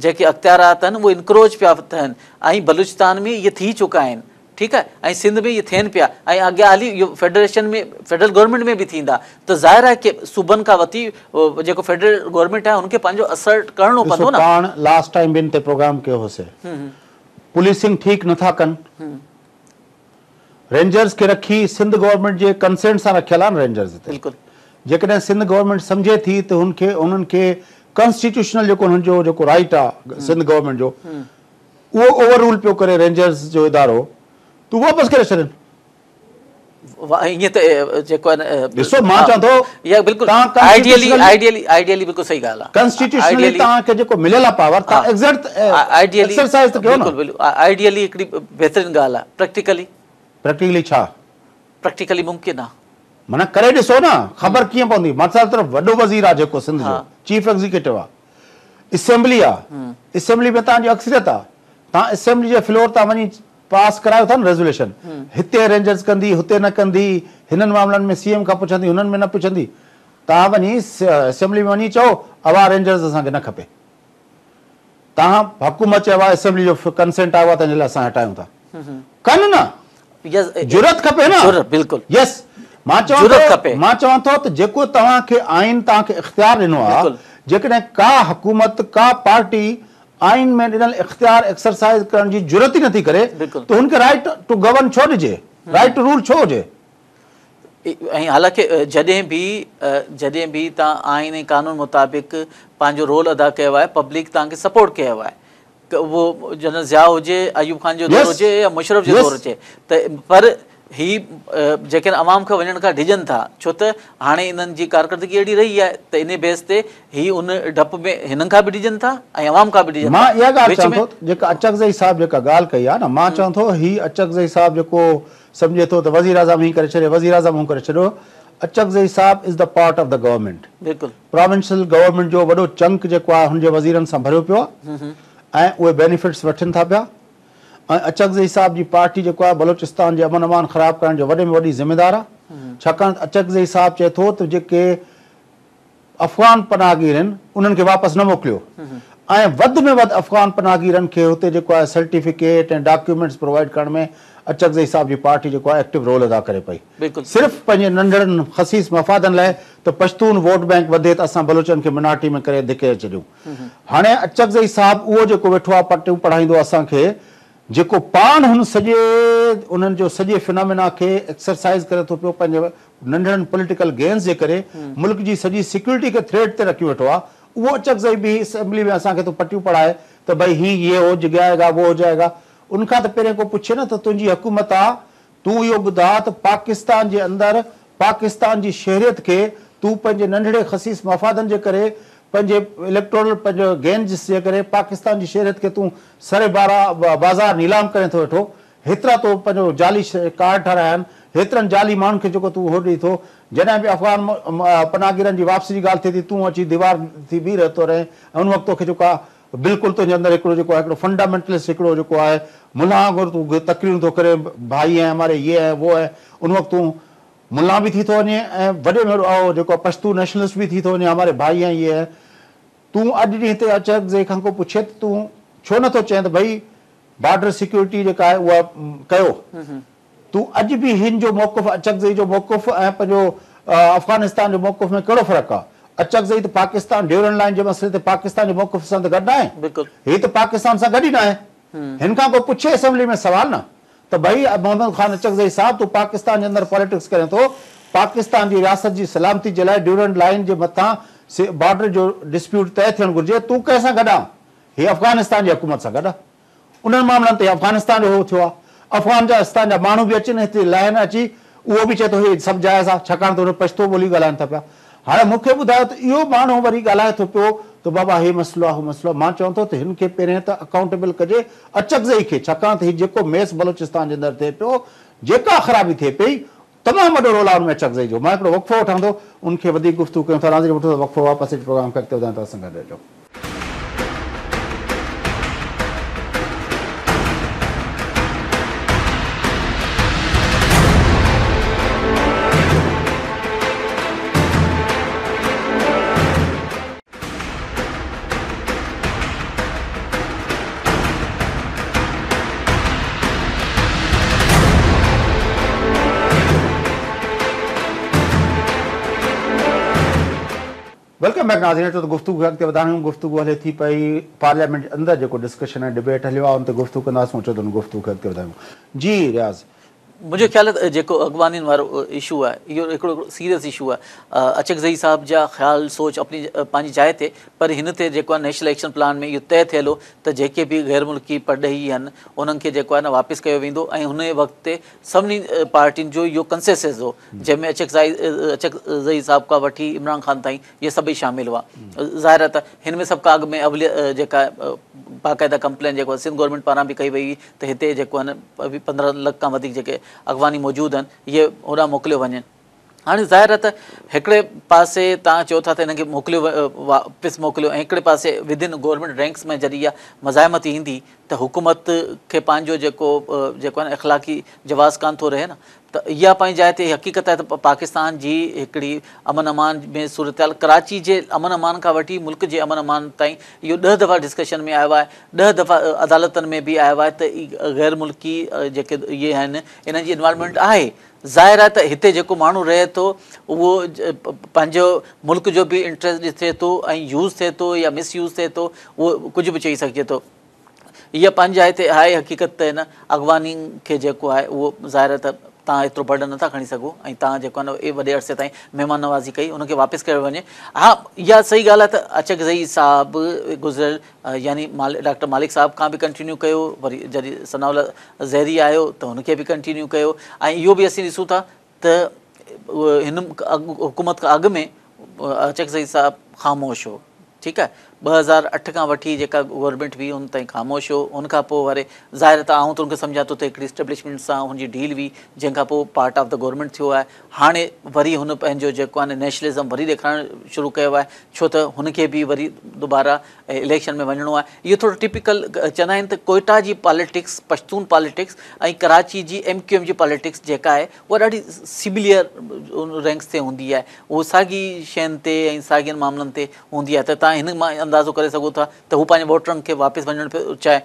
[SPEAKER 2] جيڪي اختيارات آهن اهي انڪروچ پيا ٿين ۽ بلوچستان ۾ اهي ٿي چڪا آهن ٺيڪ آهي ۽ سنڌ ۾ اهي ٿين پيا ۽ اڳيان هلي اهو فيڊريشن ۾ فيڊرل گورنمينٽ ۾ به ٿيندا ته ظاهر آهي ڪي صوبن کان وٿي جيڪو فيڊرل گورنمينٽ آهي ان کي پنهنجو اسرٽ ڪرڻو
[SPEAKER 1] ڏسو
[SPEAKER 2] پوندو نه.
[SPEAKER 1] پاڻ لاسٽ ٽائيم به ان تي پروگرام ڪيو هوسي پوليسنگ ٺيڪ نٿا ڪن رينجرز کي رکي سنڌ گورنمينٽ جي ڪنسينٽ سان رکيل آهن رينجرز هتي
[SPEAKER 2] بلڪل.
[SPEAKER 1] جيڪڏهن سنڌ گورنمينٽ سمجهي ٿي ته هن کي انهن کي ڪانسٽيٽيوشنل جيڪو انهن جو جيڪو رائيٽ آهي سنڌ گورنمينٽ جو اهو اوور رول پيو ڪري رينجرز جو ادارو تون واپس ڪري ڇڏين.
[SPEAKER 2] ائين ته جيڪو آهي نه
[SPEAKER 1] ڏسو مان چوان ٿو
[SPEAKER 2] اها بلڪل آئيڊيلي آئيڊيلي آئيڊيلي بلڪل صحيح ڳالهه آهي
[SPEAKER 1] ڪانسٽيٽيوشنلي توهان کي جيڪو مليل آهي پاور توهان ايگزرٽ ايڪسرسائز ته ڪيو نه
[SPEAKER 2] بلڪل بلڪل آئيڊيلي هڪڙي بهترين ڳالهه آهي پريڪٽيڪلي
[SPEAKER 1] پريڪٽيڪلي ڇا
[SPEAKER 2] پريڪٽيڪلي ممڪن آهي
[SPEAKER 1] معنيٰ ڪري ڏسو نه خبر ڪيئن پوندي مثال طور وڏو وزير آهي جيڪو سنڌ جو چيف ايگزيڪيوٽو آهي اسيمبلي آ اسيمبلي ۾ توهان جي اڪثريت آ توهان اسيمبلي جي فلور تان وڃي پاس ڪرايو ٿا نه ريزوليشن هتي رينجرز ڪندي هتي نه ڪندي هنن معاملن ۾ سي ايم کان پڇندي هنن ۾ نه پڇندي توهان وڃي اسيمبلي ۾ وڃي چئو اها رينجرز اسان کي نه کپي توهان حڪومت چيو آهي اسيمبلي جو ڪنسينٽ آيو آهي تنهن جي لاء اسان هٽايون ٿا ڪن نه جرئت کپي نه
[SPEAKER 2] جرئت بلڪل
[SPEAKER 1] يس مان چوان
[SPEAKER 2] جرئت
[SPEAKER 1] ٿو
[SPEAKER 2] کپي
[SPEAKER 1] مان چوان ٿو ته جيڪو توهان کي آئين توهان کي اختيار ڏنو آهي
[SPEAKER 2] بلڪل
[SPEAKER 1] جيڪڏهن ڪا حڪومت ڪا پارٽي آئين ۾ ڏنل اختيار ايڪسرسائز ڪرڻ جي جرئت ئي نٿي ڪري ته هن کي رائيٽ ٽو گورن ڇو ڏجي؟ رائيٽ ٽو رول ڇو هجي؟
[SPEAKER 2] ۽ حالانڪه جڏهن به جڏهن به توهان آئين ۽ قانون مطابق پنهنجو رول ادا ڪيو آهي پبلڪ توهان کي سپورٽ ڪيو آهي اهو جنرل ضياء هجي ايوب خان جو دور هجي يا مشرف جو دور هجي ته پر هي جيڪڏهن عوام کان وڃڻ کان ڊڄن ٿا ڇو ته هاڻي انهن جي ڪارڪردگي اهڙي رهي آهي ته انهي بيس تي هي ان ڊپ ۾ هنن کان به ڊڄن ٿا ۽ عوام کان به ڊڄن ٿا.
[SPEAKER 1] مان اها ڳالهه چوان ٿو ته جيڪا اچڪزئي صاحب جيڪا ڳالهه ڪئي آهي نه مان چوان ٿو هي اچڪزئي صاحب جيڪو سمجهي ٿو ته وزيراعظم هين ڪري ڇڏي وزيراعظم هون ڪري ڇڏيو اچڪزئي صاحب از the part of the government
[SPEAKER 2] بلڪل
[SPEAKER 1] پراونشل گورنمينٽ جو وڏو چنڪ جيڪو آهي هن جي وزيرن سان ڀريو پيو آهي ۽ اهي بينيفٽس وٺن ٿا پيا ۽ اچڪزئي صاحب جي پارٽي جيڪو آهي بلوچستان جي امن امان خراب ڪرڻ جو وڏي ۾ وڏي ذميدار آهي ڇاڪاڻ ته اچڪزئي صاحب چئي ٿو ته جيڪي افغان پناهگير آهن انهن کي واپس نه موڪليو ۽ وڌ ۾ وڌ افغان پناهگيرن کي هتي جيڪو آهي سرٽيفڪيٽ ۽ ڊاڪيومينٽس پرووائيڊ ڪرڻ ۾ اچڪزئي صاحب جي پارٽي جيڪو آهي ايڪٽو رول ادا ڪري پئي صرف پنهنجي ننڍڙن خسيس مفادن لاء ته پشتون ووٽ بئنڪ وڌي ته اسان بلوچن کي منارٽي ۾ ڪري ڌڪي ڇڏيون. هاڻي اچڪزئي صاحب اهو جيڪو ويٺو آ پٽيون پڙهائيندو اسان کي جيڪو پاڻ هن سڄي انهن جو سڄي فنامينا کي ايڪسرسائز ڪري ٿو پيو پنهنجي ننڍڙن پوليٽيڪل گينز جي ڪري ملڪ جي سڄي سيڪيورٽي کي ٿريٽ تي رکيو ويٺو آ اهو اچڪزئي به اسيمبلي ۾ اسان کي ٿو پٽيون پڙهائي ته ڀئي هي يي هو جڳائيگا وو هو جائيگا ان کان ته پهرين ڪو پڇي نه ته تنهنجي حڪومت آ تون اهو ٻڌاء ته پاڪستان جي اندر پاڪستان جي شهريت کي تون پنهنجي ننڍڙي خسيس مفادن جي ڪري پنهنجي اليڪٽورل پنهنجو گينز جي ڪري پاڪستان جي شهريت کي تون سر بارا بازار نيلام ڪرين ٿو ويٺو هيترا تو پنهنجو جعلي ڪارڊ ٺهرايا آهن هيترن جعلي ماڻهن کي جيڪو تون هو ڏئي ٿو جڏهن به افغان پناهگيرن جي واپسي جي ڳالهه ٿئي ٿي تون اچي ديوار ٿي بيهي رهتو رهين ۽ ان وقت توکي جيڪو آهي بلڪل تنهنجي اندر هڪڙو جيڪو آهي هڪڙو فنڊامينٽلسٽ هڪڙو جيڪو آهي ملان وانگر تون تقريرون ٿو ڪرين ڀائي هين هماري يي هين وو هين ان وقت تون ملان به ٿي ٿو وڃين ۽ وڏي ۾ وڏو اهو جيڪو آهي پشتو نيشنلسٽ به ٿي ٿو وڃين هماري ڀائي هين يي هين تون اڄ ڏينهن تي اچڪزئي کان ڪو پڇي ته تون ڇو نٿو چئين ته ڀئي بارڊر سيڪيورٽي جيڪا آهي اها ڪيو. تون اڄ به هن جو موقف اچڪزئي جو موقف ۽ پنهنجو افغانستان جو موقف ۾ ڪهڙو فرق آ؟ اچڪزئي ته پاڪستان ڊيورنڊ لائين جي مسئلي تي پاڪستان جي موقف سان ته گڏ ناهي. هي ته پاڪستان سان گڏ ئي ناهي. هن کان ڪو پڇي اسيمبلي ۾ سوال نه ته ڀئي محمد خان اچڪزئي صاحب تون پاڪستان جي اندر پاليٽڪس ڪرين ٿو پاڪستان جي رياست جي سلامتي جي لاء ڊيورنڊ لائين جي مٿان بارڊر جو ڊسپيوٽ طئي ٿيڻ گهرجي تون ڪنهن سان گڏ آن؟ هي افغانستان جي حڪومت سان گڏ آ. انهن معاملن تي افغانستان جو هو ٿيو آ. افغانستان جا ماڻهو به اچن هتي لهن اچي اهو به چئي ٿو هي سڀ جائز آ ڇاڪاڻ ته اهي پشتو ٻولي ڳالهائن ٿا پيا. هاڻي مون کي ٻڌايو ته اهو ماڻهو وري ڳالهائي ٿو پيو ته بابا هي مسئلو آ هو مسئلو آ. مان چوان ٿو ته هن کي پهرين ته اڪائونٽيبل ڪجي اچڪزئي کي ڇاڪاڻ ته هي جيڪو ميس بلوچستان جي اندر ٿئي پيو جيڪا خرابي ٿئي پئي تمام وڏو رول آهي ان ۾ اچڪزئي جو. مان هڪڙو وقفو وٺان ٿو ان کي وڌيڪ گفتگو ڪيون ٿا. ناظرين وٺون ٿا وقفو واپس اچي پروگرام کي اڳتي وڌايون ٿا اسان گڏ رهجو. Welcome back ناظرين اچو ته گفتگو کي اڳتي وڌايون گفتگو هلي ٿي پئي پارليامينٽ جي اندر جيڪو ڊسڪشن ۽ ڊبيٽ هليو آهي ان تي گفتگو ڪنداسون اچو ته ان گفتگو کي اڳتي وڌايون جي رياض.
[SPEAKER 2] منهنجو خيال آهي ته جيڪو اغوانين وارو اشو آهي اهو هڪڙو سيريس اشو آهي. اچڪزئي صاحب جا خيال سوچ اپني پنهنجي جاء تي پر هن تي جيڪو آهي نيشنل ايڪشن پلان ۾ اهو طئي ٿيل هو ته جيڪي به غير ملڪي پرڏيهي آهن انهن کي جيڪو آهي نه واپس ڪيو ويندو ۽ هن وقت تي سڀني پارٽين جو اهو ڪنسيسس هو جنهن ۾ اچڪزئي صاحب کان وٺي عمران خان تائين اهي سڀئي شامل هئا. ظاهر آهي ته هن ۾ سڀ کان اڳ ۾ اولي جيڪا باقاعده ڪمپلين جيڪو سنڌ گورنمينٽ پاران به ڪئي وئي هئي ته هتي جيڪو آهن 15 لک کان وڌيڪ جيڪي اغواني موجود آهن اهي هوڏانهن موڪليو وڃن. هاڻي ظاهر آهي ته هڪڙي پاسي توهان چئو ٿا ته هنن کي موڪليو واپس موڪليو ۽ هڪڙي پاسي ود ان گورنمينٽ رينڪس ۾ جڏهن اها مزاحمت ايندي ته حڪومت کي پنهنجو جيڪو جيڪو آهي نه اخلاقي جواز ڪانه ٿو رهي نه ته اها پنهنجي جاء تي حقيقت آهي ته پاڪستان جي هڪڙي امن امان ۾ صورتحال ڪراچي جي امن امان کان وٺي ملڪ جي امن امان تائين اهو ڏهه دفعا ڊسڪشن ۾ آيو آهي ڏهه دفعا عدالتن ۾ به آيو آهي ته غير ملڪي جيڪي اهي آهن انهن جي انوالومينٽ آهي ظاهر آهي ته هتي جيڪو ماڻهو رهي ٿو اهو پنهنجو ملڪ جو به انٽريسٽ ڏسي ٿو ۽ يوز ٿئي ٿو يا مس يوز ٿئي ٿو اهو ڪجهه به چئي سگهجي ٿو. اها پنهنجي جاء تي آهي حقيقت ته هن اغواني کي جيڪو آهي اهو ظاهر آهي ته توهان ايترو برڊن نٿا کڻي سگهو ۽ توهان جيڪو آهي نه وڏي عرصي تائين مهمان نوازي ڪئي ان کي واپس ڪيو وڃي ها اها صحيح ڳالهه آهي ته اچڪزئي صاحب گذريل يعني ڊاڪٽر مالڪ صاحب کان به ڪنٽينيو ڪيو وري جڏهن ثناء الله زهري آيو ته هن کي به ڪنٽينيو ڪيو ۽ اهو به اسين ڏسون ٿا ته هن حڪومت کان اڳ ۾ اچڪزئي صاحب خاموش هو ٺيڪ آهي 2008 کان وٺي جيڪا گورنمينٽ هئي ان تائين خاموش هو ان کان پوء وري ظاهر ته آئون ته ان کي سمجهان ٿو ته هڪڙي اسٽيبلشمينٽ سان هن جي ڊيل هئي جنهن کان پوء پارٽ آف the government ٿيو آهي هاڻي وري هن پنهنجو جيڪو آهي نيشنلزم وري ڏيکارڻ شروع ڪيو آهي ڇو ته هن کي به وري دوباره اليڪشن ۾ وڃڻو آهي اهو ٿورو ٽپيڪل چوندا آهن ته ڪوئيٽا جي پاليٽڪس پشتون پاليٽڪس ۽ ڪراچي جي ايم ڪيو ايم جي پاليٽڪس جيڪا آهي اها ڏاڍي سمليئر رينڪس تي هوندي آهي اهو ساڳي شين تي ۽ ساڳين معاملن تي هوندي آهي ته توهان هن مان اندازو ڪري سگهو ٿا ته هو پنهنجي ووٽرن کي واپس وڃڻ پيو چاهي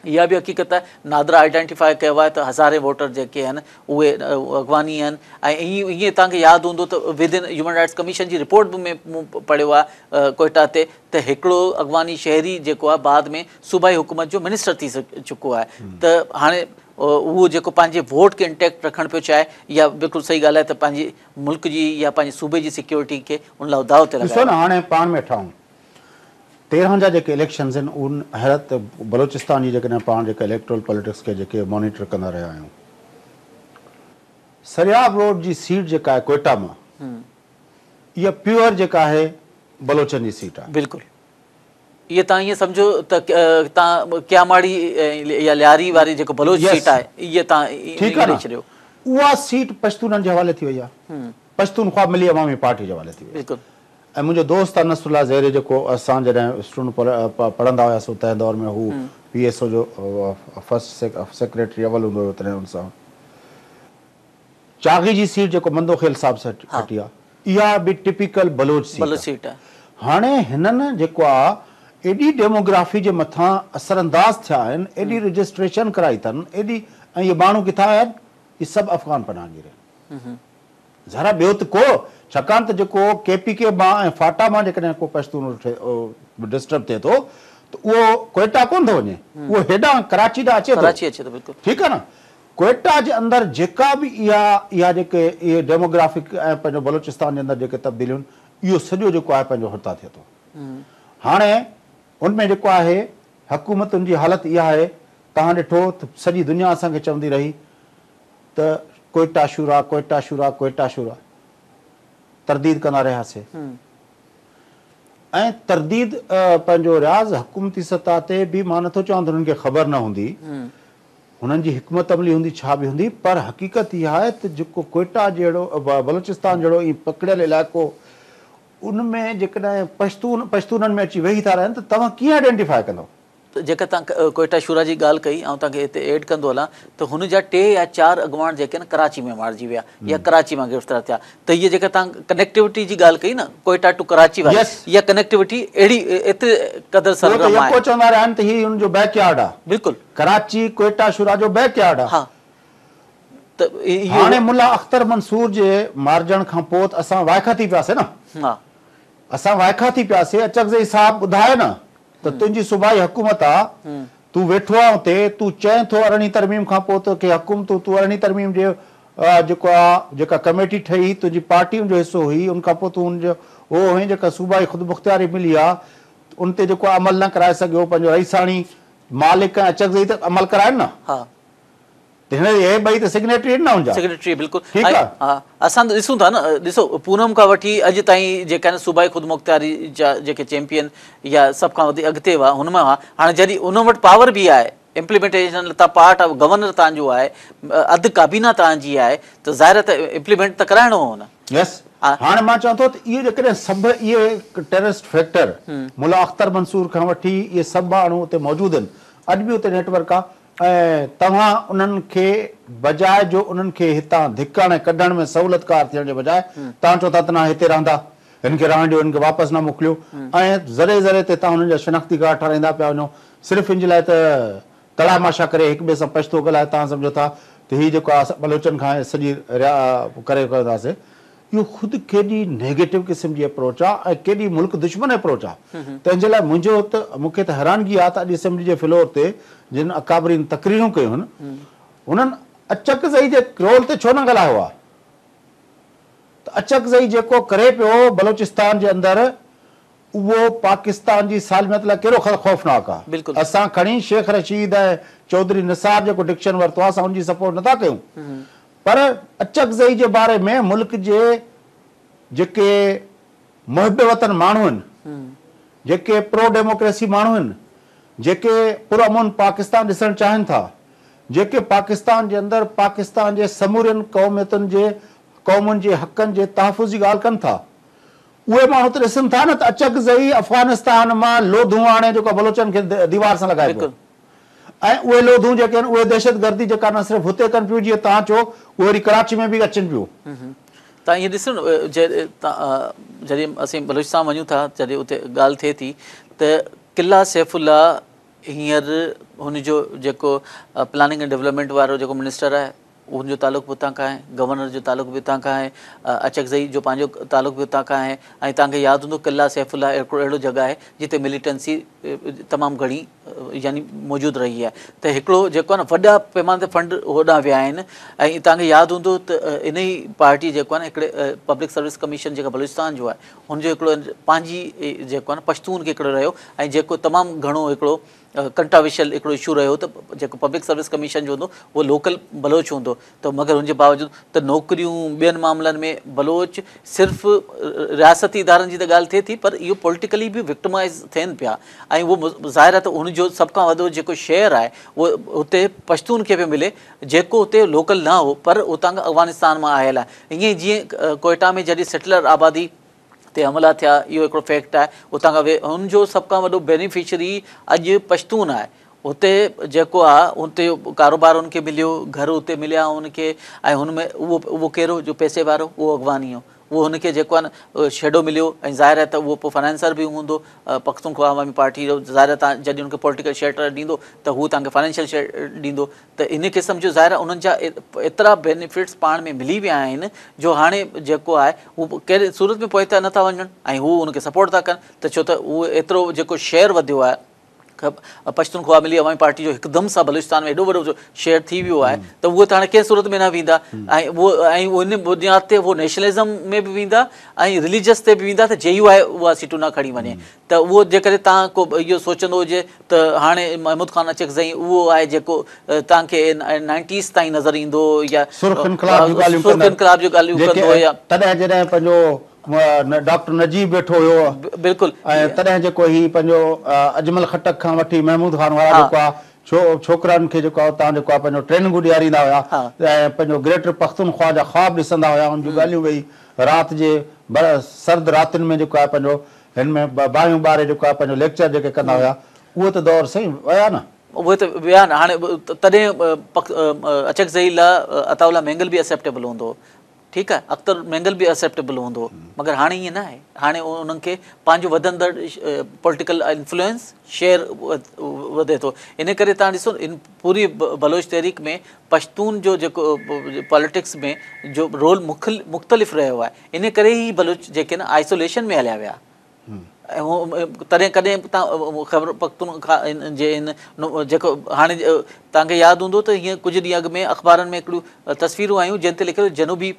[SPEAKER 2] اها به حقيقت آهي نادرا آئيڊينٽيفاء ڪيو آهي ته هزارين ووٽر جيڪي آهن اهي اغواني آهن ۽ ائين توهان کي ياد هوندو ته with in human rights commission جي رپورٽ به ۾ مون پڙهيو آهي ڪوئيٽا تي ته هڪڙو اغواني شهري جيڪو آهي بعد ۾ صوبائي حڪومت جو منسٽر ٿي چڪو آهي ته هاڻي اهو جيڪو پنهنجي ووٽ کي انٽيڪٽ رکڻ پيو چاهي اها بلڪل صحيح ڳالهه آهي ته پنهنجي ملڪ جي يا پنهنجي صوبي جي سيڪيورٽي کي ان لاء داء تي
[SPEAKER 1] ڏسو
[SPEAKER 2] لڳايو
[SPEAKER 1] نه
[SPEAKER 2] آهي.
[SPEAKER 1] هاڻي پاڻ ۾ ٺاهون 13 جا جيڪي اليڪشنز آهن ان حيرت بلوچستان جي جيڪڏهن پاڻ جيڪا اليڪٽرل پاليٽڪس کي جيڪي مانيٽر ڪندا رهيا آهيون سرياب روڊ جي سيٽ جيڪا آهي ڪوئيٽا مان اها پيور جيڪا آهي بلوچن جي سيٽ آهي.
[SPEAKER 2] بلڪل اهي توهان ائين سمجهو ته توهان ڪياماڙي يا لياري واري جيڪو بلوچ سيٽ آهي اهي توهان
[SPEAKER 1] ٺيڪ آهي نه اها سيٽ پشتونن جي حوالي ٿي وئي آهي پشتونخوا ملي عوامي پارٽي جي حوالي ٿي وئي آهي ۽ منهنجو دوست آهي نصرالله زهري جيڪو اسان جڏهن اسٽوڊنٽ پڙهندا هياسون تنهن دور ۾ هو پي ايس او جو فرسٽ سيڪريٽري اول هوندو هيو تڏهن ان سان چاغي جي سيٽ جيڪو مندوخيل صاحب کٽي آ اها به ٽپيڪل بلوچ سيٽ آ. هاڻي هنن جيڪو آ ايڏي ڊيموگرافي جي مٿان اثر انداز ٿيا آهن ايڏي رجسٽريشن ڪرائي اٿن ايڏي ۽ اهي ماڻهو ڪٿان آيا آهن اهي سڀ افغان پناهگير آهن ذرا ٻيو ته ڪو ڇاڪاڻ ته جيڪو ڪي پي ڪي مان ۽ فاٽا مان جيڪڏهن ڪو پشتون ڊسٽرب ٿئي ٿو ته اهو ڪوئيٽا ڪونه ٿو وڃي اهو هيڏانهن ڪراچي ڏانهن اچي ٿو ٺيڪ آ نه ڪوئيٽا جي اندر جيڪا به اها اها جيڪي اهي ڊيموگرافڪ ۽ پنهنجو بلوچستان جي اندر جيڪي تبديليون اهو سڄو جيڪو آهي پنهنجو هتان ٿئي ٿو. هاڻي ان ۾ جيڪو آهي حڪومتن جي حالت اها آهي توهان ڏٺو ته سڄي دنيا اسان کي چوندي رهي ته ڪوئيٽا شورا ڪوئيٽا شورا ڪوئيٽا شورا ترديد ڪندا رهياسي ۽ ترديد پنهنجو رياض حڪومتي سطح تي به مان نٿو چوان ته انهن کي خبر نه هوندي هنن جي حڪمت عملي هوندي ڇا به هوندي پر حقيقت اها آهي ته جيڪو ڪوئيٽا جهڙو بلوچستان جهڙو ائين پکڙيل علائقو ان ۾ جيڪڏهن پشتون پشتونن ۾ اچي ويهي ٿا رهن ته توهان ڪيئن آئيڊينٽيفاء ڪندؤ؟
[SPEAKER 2] ته جيڪا توهان ڪوئيٽا شورا جي ڳالهه ڪئي آئون توهان کي هتي ايڊ ڪندو هلان ته هن جا ٽي يا چار اڳواڻ جيڪي آهن ڪراچي ۾ مارجي ويا يا ڪراچي مان گرفتار ٿيا ته هيء جيڪا توهان ڪنيڪٽيوٽي جي ڳالهه ڪئي نه ڪوئيٽا ٽو ڪراچي واري اها ڪنيڪٽيوٽي اهڙي ايتري قدر
[SPEAKER 1] اهو ته
[SPEAKER 2] سرگرم آهي.
[SPEAKER 1] يڪو چوندا رهيا آهن ته هي ان جو بيڪ يارڊ آهي.
[SPEAKER 2] بلڪل.
[SPEAKER 1] ڪراچي ڪوئيٽا شورا جو بيڪ يارڊ آهي.
[SPEAKER 2] ها ته اهو.
[SPEAKER 1] هاڻي ملا اختر منصور جي مارجڻ کان پوء ته اسان وائکا ٿي پياسي نه.
[SPEAKER 2] ها.
[SPEAKER 1] اسان وائکا ٿي پياسي اچڪزئي صاحب ٻڌاء نه ته تنهنجي صوبائي حڪومت آ تون ويٺو آ اتي تون چئين ٿو ارڙهين ترميم کان پوء توکي حڪومتون تون ارڙهين ترميم جي جيڪو آ جيڪا ڪميٽي ٺهي تنهنجي پارٽي ان جو حصو هئي ان کان پوء تون ان جو اهو هئين جيڪا صوبائي خودمختياري ملي آ ان تي جيڪو عمل نه ڪرائي سگهيو پنهنجو رئيساڻي مالڪ ۽ اچڪزئي ته عمل ڪرائن نه.
[SPEAKER 2] ها.
[SPEAKER 1] ته هن اهي ٻئي ته سگنيٽري آهن نه ان جا.
[SPEAKER 2] سگنيٽري بلڪل
[SPEAKER 1] ٺيڪ آ.
[SPEAKER 2] ها اسان ته ڏسون ٿا نه ڏسو پونم کان وٺي اڄ تائين جيڪا آهن صوبائي خودمختياري جا جيڪي چيمپيئن يا سڀ کان وڌيڪ اڳتي هئا هن مان هئا هاڻي جڏهن انهن وٽ پاور به آهي امپليمينٽيشن تان پارٽ آف گورنر تان جو آهي اڌ ڪابينا تان جي آهي ته ظاهر آهي ته امپليمينٽ ته ڪرائڻو هو نه.
[SPEAKER 1] يس هاڻي مان چوان ٿو ته اهي جيڪڏهن سڀ اهي ٽيررسٽ فيڪٽر ملا اختر منصور کان وٺي اهي سڀ ماڻهو اتي موجود آهن اڄ به اتي نيٽ ورڪ آهي. ۽ توهان انهن کي بجاء جو انهن کي هتان ڌڪڻ ۽ ڪڍڻ ۾ سهولتڪار ٿيڻ جي بجاء توهان چئو ٿا ته نه هتي رهندا، هن کي رهڻ ڏيو، هن کي واپس نه موڪليو ۽ ذري ذري تي توهان انهن جا شناختي ڪارڊ ٺهرائيندا پيا وڃو صرف ان جي لاء ته تڙاماشا ڪري هڪ ٻئي سان پشتو ڳالهائي توهان سمجهو ٿا ته هي جيڪو آهي اسان بلوچن کان سڄي ريا ڪري ڪنداسين. اهو خود ڪيڏي نيگيٽو قسم جي اپروچ آ ۽ ڪيڏي ملڪ دشمن اپروچ آ. تنهن جي لاء منهنجو ته مون کي ته حيرانگي آ ته اڄ اسيمبلي جي فلور تي جن اڪابرين تقريرون ڪيون هن انهن اچڪزئي جي رول تي ڇو نه ڳالهايو آ ته اچڪزئي جيڪو ڪري پيو بلوچستان جي اندر اهو پاڪستان جي سالميت لاء ڪيڏو خوفناڪ آ. اسان کڻي شيخ رشيد ۽ چوڌري نثار جيڪو ڊڪشن ورتو آ اسان ان جي سپورٽ نٿا ڪيون پر اچڪزئي جي باري ۾ ملڪ جي جيڪي محب وطن ماڻهو آهن، جيڪي پرو ڊيموڪريسي ماڻهو آهن، جيڪي پرامن پاڪستان ڏسڻ چاهين ٿا، جيڪي پاڪستان جي اندر پاڪستان جي سمورين قوميتن جي قومن جي حقن جي تحفظ جي ڳالهه ڪن ٿا، اهي ماڻهو ته ڏسن ٿا نه ته اچڪزئي افغانستان مان لوڌون آڻي جيڪو بلوچن کي ديوار سان لڳائي پيو. ۽ اهي لوڌون جيڪي آهن اهي دهشتگردي جيڪا نه صرف هتي ڪن پيون جيئن توهان چئو اهي وري ڪراچي ۾ به اچن پيون.
[SPEAKER 2] توهان ائين ڏسو نه جڏهن اسين بلوچستان وڃون ٿا جڏهن اتي ڳالهه ٿئي ٿي ته قلعه سيف الله هينئر هن جو جيڪو پلاننگ ۽ ڊولپمينٽ وارو جيڪو منسٽر آهي ان جو تعلق به اتان کان آهي، گورنر جو تعلق به اتان کان آهي، اچڪزئي جو پنهنجو تعلق به اتان کان آهي ۽ توهان کي ياد هوندو قلعه سيف الله هڪڙو اهڙو جڳهه آهي جتي مليٽنسي تمام گهڻي يعني موجود رهي آهي ته هڪڙو جيڪو آهي نه وڏا پيماني تي فنڊ هوڏانهن ويا آهن ۽ توهان کي ياد هوندو ته ان ئي پارٽي جيڪو آهي نه هڪڙي پبلڪ سروس ڪميشن جيڪا بلوچستان جو آهي ان جو هڪڙو پنهنجي جيڪو آهي نه پشتون کي هڪڙو رهيو ۽ جيڪو تمام گهڻو هڪڙو ڪنٽراورشل هڪڙو اشو رهيو ته جيڪو پبلڪ سروس ڪميشن جو هوندو اهو لوڪل بلوچ هوندو ته مگر ان جي باوجود ته نوڪريون ٻين معاملن ۾ بلوچ صرف رياستي ادارن جي ته ڳالهه ٿئي ٿي پر اهو پوليٽيڪلي به وڪٽمائز ٿين پيا ۽ اهو ظاهر آهي ته ان جو سڀ کان وڏو جيڪو شيئر آهي اهو اتي پشتون کي پيو ملي جيڪو اتي لوڪل نه هو پر اتان کان افغانستان مان آيل آهي ائين ئي جيئن ڪوئيٽا ۾ جڏهن سيٽلر آبادي تي حملا ٿيا اهو هڪڙو فيڪٽ آهي اتان کان هن جو سڀ کان وڏو بينيفشري اڄ پشتون آهي اتي جيڪو آهي اتي ڪاروبار هن کي مليو گهر اتي مليا هن کي ۽ هن ۾ اهو اهو ڪير هو جو پئسي وارو اهو افغاني هو اهو هن کي جيڪو آهي نه شيڊو مليو ۽ ظاهر آهي ته اهو پوء فنانسر به هوندو پختونخوا عوامي پارٽي جو ظاهر آهي تان جڏهن هن کي پوليٽيڪل شيلٽر ڏيندو ته هو تان کي فنانشل شيلٽر ڏيندو ته ان قسم جو ظاهر آهي انهن جا ايترا بينيفٽس پاڻ ۾ ملي ويا آهن جو هاڻي جيڪو آهي هو ڪهڙي صورت ۾ پوئتي نٿا وڃن ۽ هو ان کي سپورٽ ٿا ڪن ته ڇو ته هو ايترو جيڪو شيئر وڌيو آهي پشتونخوا ملي عوامي پارٽي جو هڪدم سان بلوچستان ۾ ايڏو وڏو شيئر ٿي ويو آهي ته اهي ته هاڻي ڪنهن صورت ۾ نه ويندا ۽ اهو ۽ ان بنياد تي هو نيشنلزم ۾ به ويندا ۽ رليجس تي به ويندا ته جي يو آء اها سيٽون نه کڻي وڃي ته اهو جيڪڏهن توهان ڪو اهو سوچندو هجي ته هاڻي محمود خان اچڪزئي اهو آهي جيڪو توهان کي نائنٽيز تائين نظر ايندو يا
[SPEAKER 1] سرخ انقلاب جون ڳالهيون
[SPEAKER 2] سرخ انقلاب جون ڳالهيون ڪندو يا
[SPEAKER 1] تڏهن جڏهن پنهنجو ڊاڪٽر نجيب ويٺو هيو
[SPEAKER 2] بلڪل
[SPEAKER 1] ۽ تڏهن جيڪو هي پنهنجو اجمل خٽڪ کان وٺي محمود خان وارا جيڪو آهي ڇوڪرن کي جيڪو آهي اتان جيڪو آهي پنهنجو ٽريننگون ڏياريندا هيا ۽ پنهنجو گريٽر پختونخوا جا خواب ڏسندا هيا ان جون ڳالهيون ويهي رات جي سرد راتين ۾ جيڪو آهي پنهنجو هن ۾ باهيون ٻاري جيڪو آهي پنهنجو ليڪچر جيڪي ڪندا هيا اهي ته دور سائين ويا نه.
[SPEAKER 2] اهي ته ويا نه هاڻي تڏهن اچڪزئي لاء عطاء الله مينگل به ايڪسيپٽيبل هوندو هو ٺيڪ آهي اختر مينگل به ايڪسيپٽيبل هوندو هو مگر هاڻي ائين نه آهي هاڻي انهن کي پنهنجو وڌندڙ پوليٽيڪل انفلوئنس شيئر وڌي ٿو ان ڪري توهان ڏسو ان پوري بلوچ تحريڪ ۾ پشتون جو جيڪو پاليٽڪس ۾ جو رول مختلف رهيو آهي ان ڪري ئي بلوچ جيڪي نه آئسوليشن ۾ هليا ويا ۽ تڏهن ڪڏهن به خيبر پختونخوا جي ان جيڪو هاڻي توهان کي ياد هوندو ته هيئن ڪجهه ڏينهن اڳ ۾ اخبارن ۾ هڪڙيون تصويرون آيون جنهن تي لکيل هو جنوبي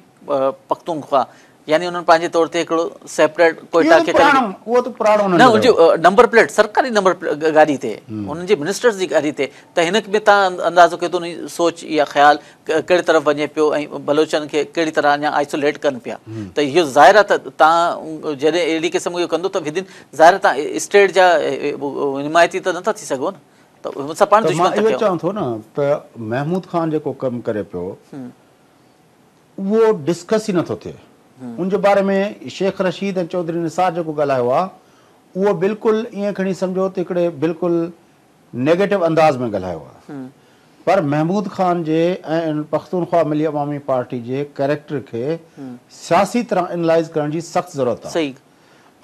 [SPEAKER 2] پختونخوا يعني انهن پنهنجي طور تي هڪڙو سيپريٽ ڪوئيٽا کي
[SPEAKER 1] ڪري اهو ته پراڻو
[SPEAKER 2] نه ان جو نمبر پليٽ سرڪاري نمبر گاڏي تي انهن جي منسٽرز جي گاڏي تي ته هن ۾ توهان اندازو ڪيو ته ان جي سوچ يا خيال ڪهڙي طرف وڃي پيو ۽ بلوچن کي ڪهڙي طرح اڃا آئسوليٽ ڪن پيا ته اهو ظاهر آهي ته توهان جڏهن اهڙي قسم جو ڪندو ته ودن ظاهر آهي توهان اسٽيٽ جا حمايتي ته نٿا ٿي سگهو نه ته هن سان پاڻ
[SPEAKER 1] دشمن ٿا ٿيو. مان اهو چوان ٿو نه ته محمود خان جيڪو ڪم ڪري پيو اهو ڊسڪس ئي نٿو ٿئي ان جي باري ۾ شيخ رشيد ۽ چوڌري نثار جيڪو ڳالهايو آهي اهو بلڪل ائين کڻي سمجهو ته هڪڙي بلڪل نيگيٽو انداز ۾ ڳالهايو آهي. پر محمود خان جي ۽ پختونخوا ملي عوامي پارٽي جي ڪيريڪٽر کي سياسي طرح انلائيز ڪرڻ جي سخت ضرورت آهي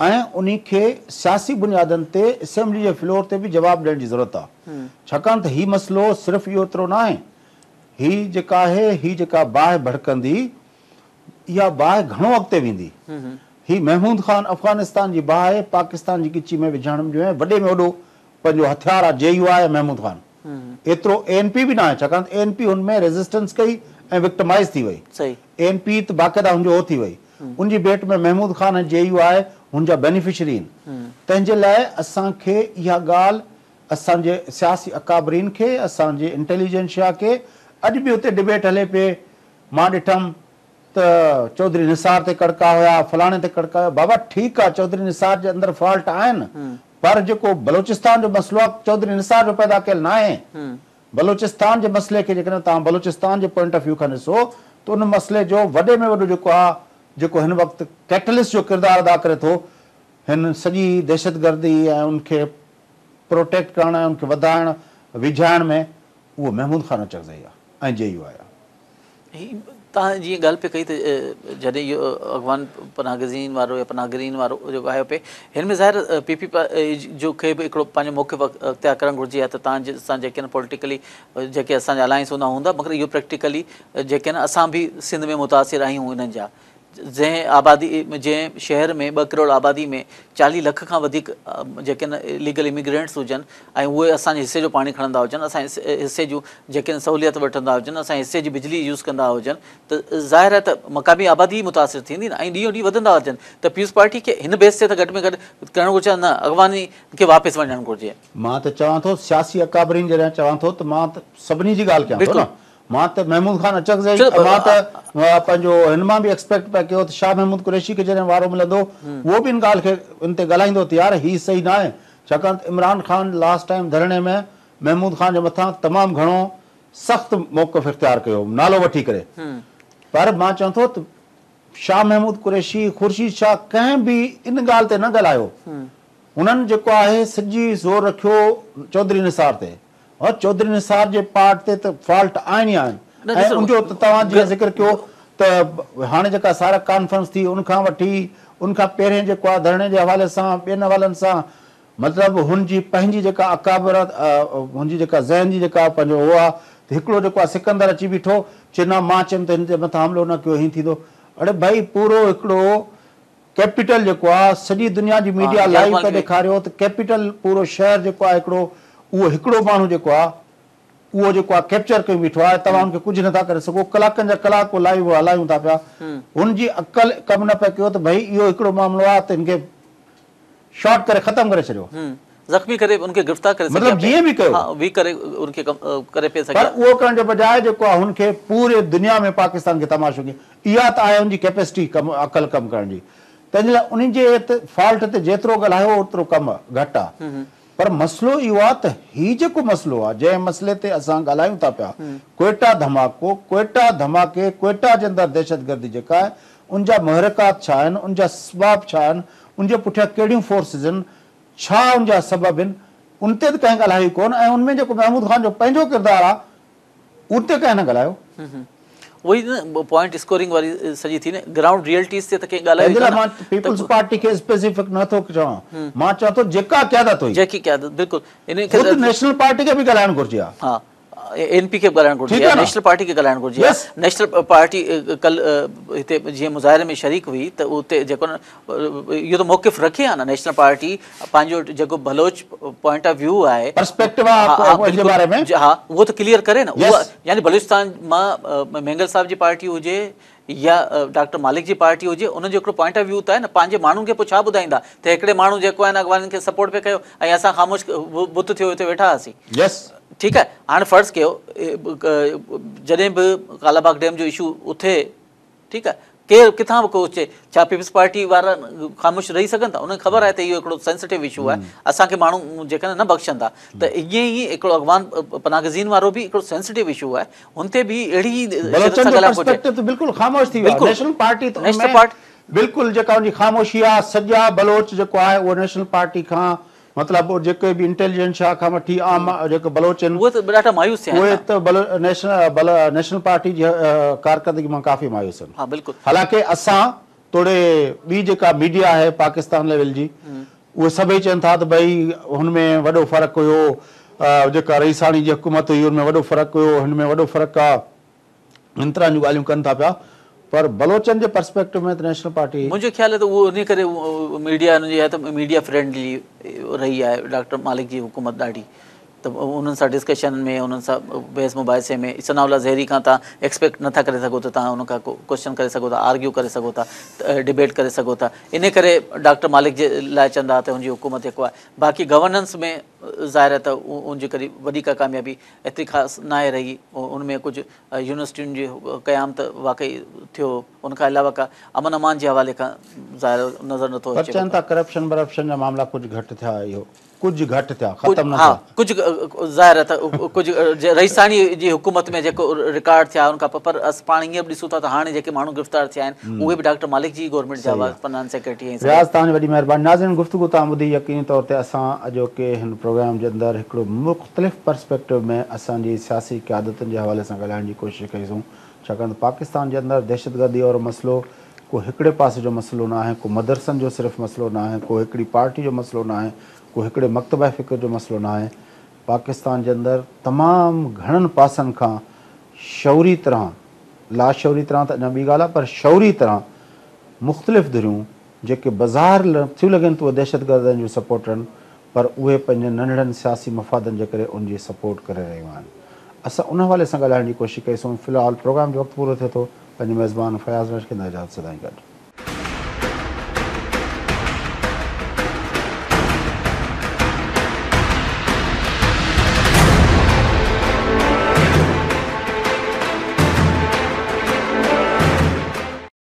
[SPEAKER 1] ۽ انهي کي سياسي بنيادن تي اسيمبلي جي فلور تي به جواب ڏيڻ جي ضرورت آهي ڇاڪاڻ ته هي مسئلو صرف اهو ايترو ناهي هي جيڪا آهي هي جيڪا باهه ڀڙڪندي اها باهه گهڻو اڳتي ويندي. هي محمود خان افغانستان جي باهه پاڪستان جي ڳچي ۾ وجهڻ جو وڏي ۾ وڏو پنهنجو هٿيار آهي جي يو آء ۽ محمود خان. ايترو اي اين پي به ناهي ڇاڪاڻ ته اي اين پي هن ۾ ريزسٽنس ڪئي ۽ وڪٽمائيز ٿي وئي. اي اين پي ته باقاعده هن جو هو ٿي وئي. ان جي ڀيٽ ۾ محمود خان ۽ جي يو آء هن جا بينيفشري آهن. تنهن جي لاء اسان کي اها ڳالهه اسان جي سياسي اڪابرين کي اسان جي انٽيليجنشيا کي اڄ به اتي ڊبيٽ هلي پئي مان ڏٺم ته چوڌري نثار تي ڪڙڪا هيا، فلاڻي تي ڪڙڪا هيا، بابا ٺيڪ آ چوڌري نثار جي اندر فالٽ آهن پر جيڪو بلوچستان جو مسئلو آ چوڌري نثار جو پيدا ڪيل ناهي. بلوچستان جي مسئلي کي جيڪڏهن توهان بلوچستان جي پوائنٽ آف ويو کان ڏسو ته ان مسئلي جو وڏي ۾ وڏو جيڪو آ جيڪو هن وقت ڪيٽلسٽ جو ڪردار ادا ڪري ٿو هن سڄي دهشتگردي ۽ ان کي پروٽيڪٽ ڪرڻ ۽ ان کي وڌائڻ ويجهائڻ ۾ اهو محمود خان اچڪزئي آ ۽ جي يو آء آ.
[SPEAKER 2] هي توهان جيئن ڳالهه پئي ڪئي ته جڏهن اهو افغان پناهگزين وارو يا پناهگيرين وارو جيڪو آيو پئي هن ۾ ظاهر پي پي جو کي به هڪڙو پنهنجو موقف اختيار ڪرڻ گهرجي ها ته توهان سان جيڪي آهن پوليٽيڪلي جيڪي اسان جا الائنس هوندا هوندا مگر اهو پريڪٽيڪلي جيڪي آهن اسان به سنڌ ۾ متاثر آهيون انهن جا جنهن آبادي جنهن شهر ۾ ٻه ڪروڙ آبادي ۾ چاليهه لک کان وڌيڪ جيڪي آهن اليگل اميگرينٽس هجن ۽ اهي اسان جي حصي جو پاڻي کڻندا هجن اسان جي حصي جون جيڪي آهن سهوليت وٺندا هجن اسان جي حصي جي بجلي يوز ڪندا هجن ته ظاهر آهي ته مقامي آبادي ئي متاثر ٿيندي نه ۽ ڏينهون ڏينهن وڌندا هجن ته پيپلز پارٽي کي هن بيس تي ته گهٽ ۾ گهٽ ڪرڻ گهرجي نه اغواني کي واپس وڃڻ گهرجي.
[SPEAKER 1] مان ته چوان ٿو سياسي اڪابرين جڏهن چوان ٿو ته مان ته سڀني جي ڳالهه ڪيان ٿو نه مان ته محمود خان اچڪزئي مان ته پنهنجو هن مان به ايڪسپيڪٽ پيا ڪيو ته شاهه محمود قريشي کي جڏهن وارو ملندو اهو به ان ڳالهه کي ان تي ڳالهائيندو ته يار هي صحيح ناهي ڇاڪاڻ ته عمران خان لاسٽ ٽائيم ڌرڻي ۾ محمود خان جي مٿان تمام گهڻو سخت موقف اختيار ڪيو نالو وٺي ڪري پر مان چوان ٿو ته شاهه محمود قريشي خورشيد شاهه ڪنهن به ان ڳالهه تي نه ڳالهايو هنن جيڪو آهي سڄي زور رکيو چوڌري نثار تي ها چوڌري نثار جي پارٽ تي ته فالٽ آهن ئي آهن ۽ ان جو ته توهان جيئن ذڪر ڪيو ته هاڻي جيڪا سارڪ ڪانفرنس ٿي ان کان وٺي ان کان پهرين جيڪو آهي ڌرڻي جي حوالي سان ٻين حوالن سان مطلب هن جي پنهنجي جيڪا اڪابر هن جي جيڪا ذهن جي جيڪا پنهنجو هو آهي ته هڪڙو جيڪو آهي سڪندر اچي بيٺو چي نه مان چيم ته هن جي مٿان حملو نه ڪيو هيئن ٿيندو اڙي ڀائي پورو هڪڙو ڪيپيٽل جيڪو آ سڄي دنيا جي ميڊيا لائيو پئي ڏيکاريو ته ڪيپيٽل پورو شهر جيڪو آ هڪڙو اهو هڪڙو ماڻهو جيڪو آ اهو جيڪو آ ڪيپچر ڪيو بيٺو آ توهان ان کي ڪجهه نٿا ڪري سگهو ڪلاڪن جا ڪلاڪ اهو لائيو هلايون ٿا پيا هن جي عقل ڪم نه پئي ڪيو ته ڀئي اهو هڪڙو معاملو آ ته هن کي شارٽ ڪري ختم ڪري ڇڏيو.
[SPEAKER 2] زخمي ڪري ان کي گرفتار ڪري
[SPEAKER 1] سگهيا مطلب جيئن به ڪيو.
[SPEAKER 2] ها وي ڪري ان کي ڪري پئي سگهيا.
[SPEAKER 1] پر اهو ڪرڻ جي بجاء جيڪو آهي هن کي پوري دنيا ۾ پاڪستان کي تماشو ڪيئن اها ته آهي ان جي ڪيپيسٽي ڪم عقل ڪم ڪرڻ جي تنهن جي لاء ان جي فالٽ تي جيترو ڳالهايو اوترو ڪم گهٽ آهي پر مسئلو اهو آهي ته هي جيڪو مسئلو آهي جنهن مسئلي تي اسان ڳالهايون ٿا پيا ڪوئيٽا ڌماڪو ڪوئيٽا ڌماڪي ڪوئيٽا جي اندر دهشتگردي جيڪا آهي ان جا محرڪات ڇا آهن ان جا اسباب ڇا آهن ان جي پٺيان ڪهڙيون فورسز آهن ڇا ان جا سبب آهن، ان تي ته ڪنهن ڳالهايو ئي ڪونه ۽ ان ۾ جيڪو محمود خان جو پنهنجو ڪردار آهي، ان تي ڪنهن نه ڳالهايو.
[SPEAKER 2] اهو ئي نه پوائنٽ اسڪورنگ واري سڄي ٿي نه، گرائونڊ ريئلٽيز تي ته ڪنهن ڳالهايو ئي
[SPEAKER 1] تنهن جي لاء مان پيپلز پارٽي کي اسپيسيفڪ نه ٿو چوان، مان چوان ٿو جيڪا قيادت هئي.
[SPEAKER 2] جيڪي قيادت بلڪل.
[SPEAKER 1] خود نيشنل پارٽي کي به ڳالهائڻ گهرجي ها.
[SPEAKER 2] ها. اين پي کي به ڳالهائڻ گهرجي ها نيشنل پارٽي کي ڳالهائڻ گهرجي ها نيشنل پارٽي ڪل هتي جيئن مظاهري ۾ شريڪ هئي ته اتي جيڪو نه اهو ته موقف رکي ها نه نيشنل پارٽي پنهنجو جيڪو بلوچ پوائنٽ آف ويو آهي
[SPEAKER 1] پرسپيڪٽو آهي ان جي باري
[SPEAKER 2] ۾ ها اهو ته ڪليئر ڪري نه اهو يعني بلوچستان مان مينگل صاحب جي پارٽي هجي يا ڊاڪٽر مالڪ جي پارٽي هجي انهن جو هڪڙو پوائنٽ آف ويو ته آهي نه پنهنجي ماڻهن کي پوء ڇا ٻڌائيندا ته هڪڙي ماڻهو جيڪو آهي نه اڳواڻن کي سپورٽ پئي ڪيو ۽ اسان خاموش بت ٿيو هتي ويٺا هئاسين
[SPEAKER 1] يس
[SPEAKER 2] ٺيڪ آهي هاڻي فرض ڪيو جڏهن به ڪالا باغ ڊيم جو اشو اٿي ٺيڪ آهي ڪير ڪٿان به ڪو اچي ڇا پيپلز پارٽي وارا خاموش رهي سگهن ٿا انهن کي خبر آهي ته اهو هڪڙو سينسٽو اشو آهي اسان کي ماڻهو جيڪڏهن نه بخشندا ته ائين ئي هڪڙو اغوان پناهگزين وارو به هڪڙو سينسٽو اشو آهي هن تي به اهڙي ئي
[SPEAKER 1] شدت بلوچن سان جو ڳالهائڻ گهرجي. پرسپيڪٽو ته بلڪل خاموش ٿي ويو آهي نيشنل پارٽي ته ان ۾ بلڪل جيڪا ان جي خاموشي آهي سڄا بلوچ جيڪو آهي اهو نيشنل پارٽي کان مطلب جيڪي به انٽيليجنشا کان وٺي عام جيڪي بلوچ آهن
[SPEAKER 2] اهي ته ڏاڍا مايوس ٿيا آهن
[SPEAKER 1] اهي ته نيشنل نيشنل پارٽي جي ڪارڪردگي مان ڪافي مايوس آهن.
[SPEAKER 2] ها بلڪل.
[SPEAKER 1] حالانڪه اسان توڙي ٻي جيڪا ميڊيا آهي پاڪستان ليول جي اهي سڀئي چون ٿا ته ڀئي هن ۾ وڏو فرق هيو جيڪا رئيساڻي جي حڪومت هئي ان ۾ وڏو فرق هيو هن ۾ وڏو فرق آ ان طرح جون ڳالهيون ڪن ٿا پيا پر بلوچن جي پرسپيڪٽو ۾ ته نيشنل پارٽي.
[SPEAKER 2] منهنجو خيال آهي ته اهو انهي ڪري ميڊيا ان جي آهي ته ميڊيا فرينڊلي رهي آهي ڊاڪٽر مالڪ جي حڪومت ڏاڍي ته انهن سان ڊسڪشن ۾ انهن سان بحث مباحثي ۾ ثناء الله زهري کان توهان ايڪسپيڪٽ نٿا ڪري سگهو ته توهان ان کان ڪو ڪوئسچن ڪري سگهو ٿا آرگيو ڪري سگهو ٿا ڊبيٽ ڪري سگهو ٿا انهي ڪري ڊاڪٽر مالڪ جي لاء چوندا ته هن جي حڪومت جيڪو آهي باقي گورننس ۾ ظاهر آهي ته ان جي ڪري وڏي ڪا ڪاميابي ايتري خاص ناهي رهي ان ۾ ڪجهه يونيورسٽين جي قيام ته واقعي ٿيو ان کان علاوه ڪا امن امان جي حوالي کان ظاهر نظر نٿو
[SPEAKER 1] پر
[SPEAKER 2] اچي
[SPEAKER 1] چون ٿا ڪرپشن برپشن جا معاملا ڪجهه گهٽ ٿيا اهو ڪجهه گهٽ ٿيا ختم نه
[SPEAKER 2] ها ڪجهه ظاهر آهي ته ڪجهه رئيساڻي جي حڪومت ۾ جيڪو رڪارڊ ٿيا ان کان پوء پر اسان پاڻ ائين به ڏسون ٿا ته هاڻي جيڪي ماڻهو گرفتار ٿيا آهن اهي به ڊاڪٽر مالڪ جي ئي گورنمينٽ جا هئا فنانس سيڪريٽري ۽
[SPEAKER 1] رياض توهان جي وڏي مهرباني ناظرين گفتگو توهان ٻڌي يقيني طور تي اسان اڄوڪي هن پروگرام جي اندر هڪڙو مختلف پرسپيڪٽو ۾ اسان جي سياسي قيادتن جي حوالي سان ڳالهائڻ جي ڪوشش ڪئي سون ڇاڪاڻ ته پاڪستان جي اندر دهشتگردي وارو مسئلو ڪو هڪڙي پاسي جو مسئلو ناهي، ڪو مدرسن جو صرف مسئلو ناهي، ڪو هڪڙي پارٽي جو مسئلو ناهي، ڪو هڪڙي مڪتبه فڪر جو مسئلو ناهي، پاڪستان جي اندر تمام گهڻن پاسن کان شعوري طرح، لاشعوري طرح ته اڃا ٻي ڳالهه آهي پر شعوري طرح مختلف ڌريون جيڪي بظاهر ٿيون لڳن ته اهي دهشتگردن جون سپورٽر آهن پر اهي پنهنجن ننڍڙن سياسي مفادن جي ڪري ان جي سپورٽ ڪري رهيون آهن. اسان ان حوالي سان ڳالهائڻ جي ڪوشش ڪئي سون. في الحال پروگرام جو وقت پورو ٿئي ٿو. پنهنجي ميزبان فياض راشد کي اجازت سدائين گڏ.